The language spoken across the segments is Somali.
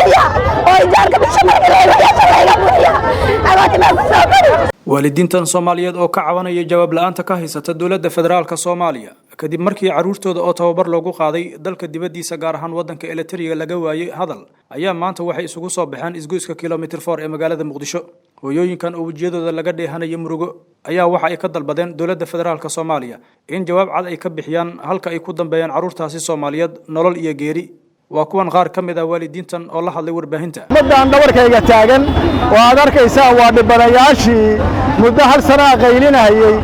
bixiya oo ijaarka bisha marka layga layga buuxiya. Agoonti baa ku soo kori. Waalidiintan Soomaaliyeed oo ka cabanaya jawaab la-aanta ka haysata dowladda federaalka Soomaaliya kadib markii carruurtooda oo tababar loogu qaaday dalka dibaddiisa, gaar ahaan waddanka Eritrea, laga waayey hadal, ayaa maanta waxay isugu soo baxeen isgoyska Kilometer 4 ee magaalada Muqdisho. Hooyooyinkan oo wejiyadooda laga dheehanaya murugo ayaa waxa ay ka dalbadeen dowladda federaalka Soomaaliya in jawaab cad ay ka bixiyaan halka ay ku dambeeyaan carruurtaasi Soomaaliyeed, nolol iyo geeri. Waa kuwan qaar ka mid ah waalidiintan oo la hadlay warbaahinta. Ummaddan dhabarkayga taagan oo aad arkaysaan waa dhibanayaashii muddo hal sanaa qaylinahayey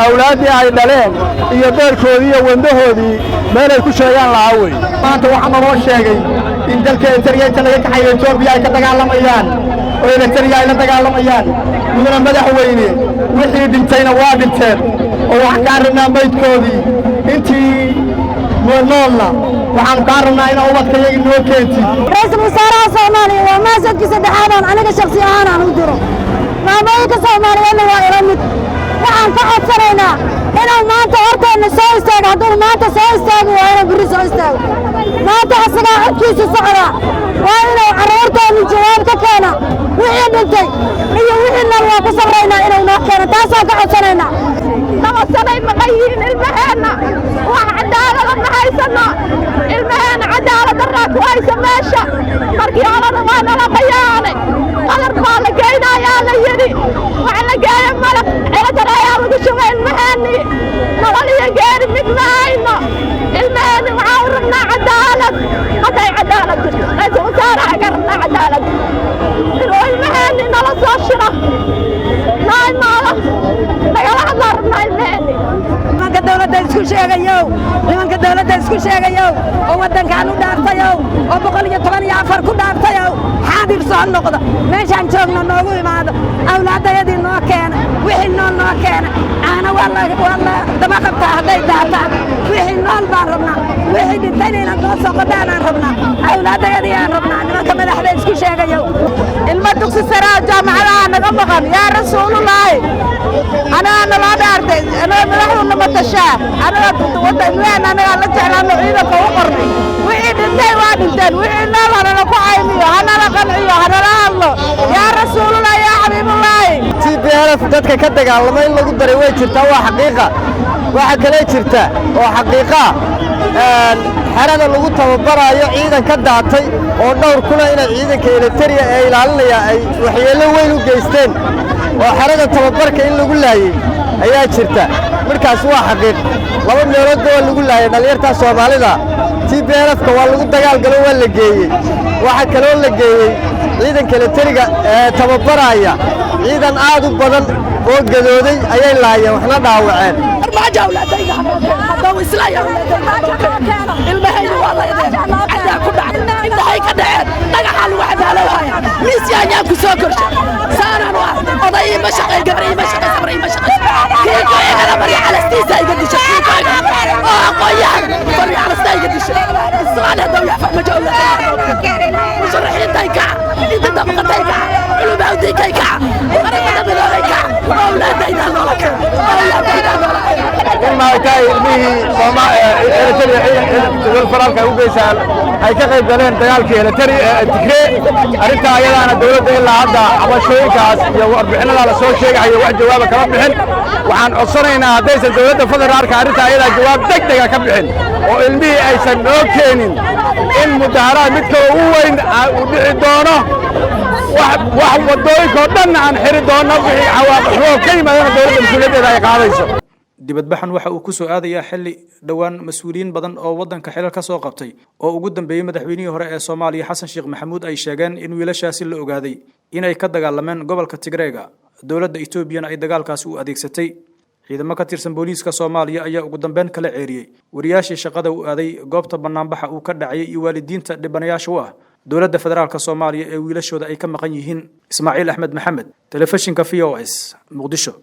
awlaaddii ay dhaleen iyo beerkoodii iyo wandahoodii meelay ku sheegaan la'aa wey. Maanta waxaa naloo sheegay in dalka Eritrea inta laga kaxayo Etoobiya ay ka dagaalamayaan oo Eritrea ay la dagaalamayaan. Mudana madaxweyne, wixii dhintayna waa dhinteen oo waxaan kaa rabnaa maydkoodii. Intii noolna waxaanu kaa rabnaa inaa ubadkayagii noo keentid. Ra-iisul wasaaraha Soomaaliya, waa message-kii saddexaadaan aniga shaksi ahaan aan u diro. Maamooyinka Soomaaliyeedna waa ila mid. Waxaan ka codsanaynaa inuu maanta horteenna soo istaago. Hadduu maanta soo istaago, waa inuu birri soo istaago. Maanta asagaa codkiisu socdaa. Waa inuu carruurteenni jawaab ka keena. Wixii dhintay iyo wixii nool waa ku sabraynaa inuu noo keeno. Taasaan ka codsanaynaa. 2 sanay maqan yihiin ilmaheenna. Wax cadaalada ma haysano. Ilmaheenna cadaalad darraa ku haysa meesha. Markii horena waa nala qayaanay. Qadar baa la geynayaa la yidhi. Wax la geeyo malaq ciladar ayaa lagu shubay ilmaheennii. Nolol iyo geeri mid ma hayno. Ilmaheenni waxaa u rabnaa cadaalad. Hadday cadaalad jirto, ra-iisul wasaaraha ka rabnaa cadaalad, inuu ilmaheenni nala soo shiro, noo imaado, nagala hadlaa rabnaa ilmaheenni. Nimanka dowladda isku sheegayow, nimanka dowladda isku sheegayow oo waddankan u dhaartayow oo 114 ku dhaartayow, xaadir soo noqda. Meeshaan joogno noogu imaado. Awlaaddayadii noo keena. Wixii nool noo keena. Caano waa la daba qabtaa hadday daataan. Wixii nool baan rabnaa. Wixii dhintayna inaad noo soo qodhaanaan rabnaa. Awlaaddayadii aan rabnaa, nimanka madaxda isku sheegayow. Ilmo dugsi saraa, jaamacadaha naga maqan. Yaa rasuulullaahi, anagaa naloo dhaartay, anaga madaxduna matashaa, anaga wadda ilmaheen anagaa la jeclaano ciidanka u qornay. Wixii dhintay waa dhinteen. Wixii nool hanala ku caymiyo, hanala qanciyo, hanala hadlo. Yaa rasuulullahi, yaa xabiibullaahi. TPLF dadka ka dagaalama in lagu daray way jirtaa, waa xaqiiqa. Waxaa kale jirta oo xaqiiqa xerada lagu tababarayo ciidan ka daatay oo dhowr kuna inay ciidanka Eritrea ee ilaalinaya ay waxyeello weyn u geysteen oo xerada tababarka in lagu laayey ayaa jirta. Markaas waa xaqiiq. Laba meeloodba waa lagu laayay dhallinyartaa Soomaalida. TPLF-ka waa lagu dagaalgalo, waa la geeyey. Waxaa kaloo la geeyey ciidanka Eriteriga ee tababaraya. Ciidan aad u badan oo gadooday ayay laayeen, waxna dhaawaceen. Farmaajo, awlaadayda haddau islaaya, awlaadayda ilmahayni waa laydeen. Cadaa ku dhacday, indhahay ka dhaceen, dhagaxaa lagu xabaalowhaya. Miis yaanyaan ku soo korshay saanaan u ah. Oday ima shaqeyn, gabar ima shaqey, sabar ima shaqey. Kiiko igana marya calastiisa iga disha. Kiiko iga oo aqoon-yahan marya calastaa iga disha. Islaan haddau yaa Farmaajo, awlaadayda, musharaxiintay kaca, inta dabaqatay kaca, culumawdiinkay kaca, qaramada midoobay kaca. Awlaadayda noola kaca, awlaadayda noola kaca. In maaragtay ilmihii Eritrea ciidan dowlad federaalka ay u geysaan ay ka qayb galeen dagaalkii Eritrea Tigree. Arrintaa ayadaana dowladda ilaa hadda cabashooyinkaas iyo warbixinada la soo sheegayo wax jawaaba kama bixin. Waxaan codsanaynaa haddaysan dowladda federaalka arrintaa ayadaa jawaab deg dega ka bixin oo ilmihii aysan noo keenin, in mudaharaad mid kaloo u weyn uu dhici doono, wax waddooyinka oo dhanna aan xiri doonno, wixii cawaaqib xumo ka yimaadana dowladda mas-uuliyaddeeda ay qaadayso. Dibadbaxan waxa uu ku soo aadayaa xilli dhowaan mas-uuliyiin badan oo waddanka xilal ka soo qabtay oo ugu dambeeyey madaxweynihii hore ee Soomaaliya Xasan Sheekh Maxamuud ay sheegeen in wiilashaasi la ogaaday inay ka dagaalameen gobolka Tigreega, dowladda Etoobiyana ay dagaalkaasi u adeegsatay. Ciidamo ka tirsan booliiska Soomaaliya ayaa ugu dambeyn kala ceeriyey wariyaashii shaqada u aaday goobta banaanbaxa uu ka dhacayay iyo waalidiinta dhibanayaasha u ah dowladda federaalka Soomaaliya ee wiilashooda ay ka maqan yihiin. Ismaaciil Axmed Maxamed, telefishinka VOS, Muqdisho.